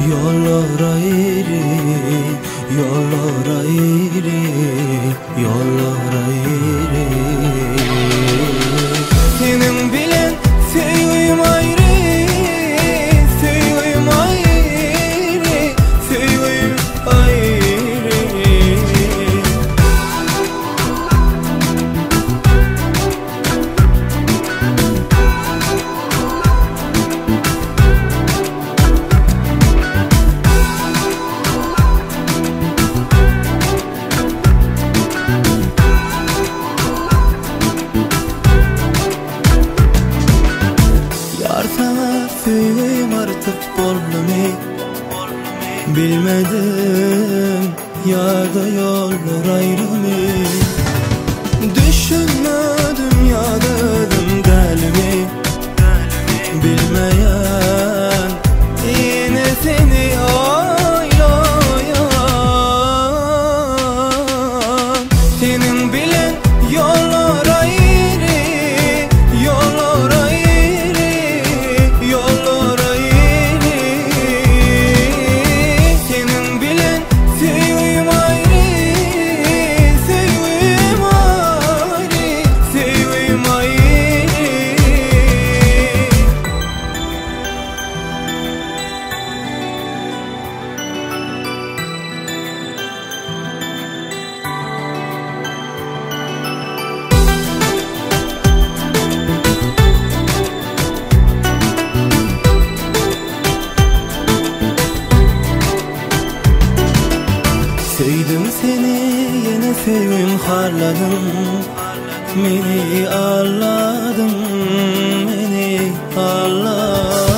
Ýollar aýry, ýollar aýry, ýollar aýry. Seniň bilen söýgim aýry, söýgim aýry, söýgim aýry. Ýar saňa söýgim artyk boldumy? Bilmedim ýa-da ýollar aýrymy? Düşünmedim ýa-da özüm dälmi? Bilmeýän ýene seni oýlaýan. Seniň bilen ýollar aýry, ýollar aýry, ýollar aýry. Seniň bilen söýgim aýry, söýgim aýry, söýgim aýry. Söýdüm seni ýene söýgüm harladyň Meni aldadyň meni aldadyň.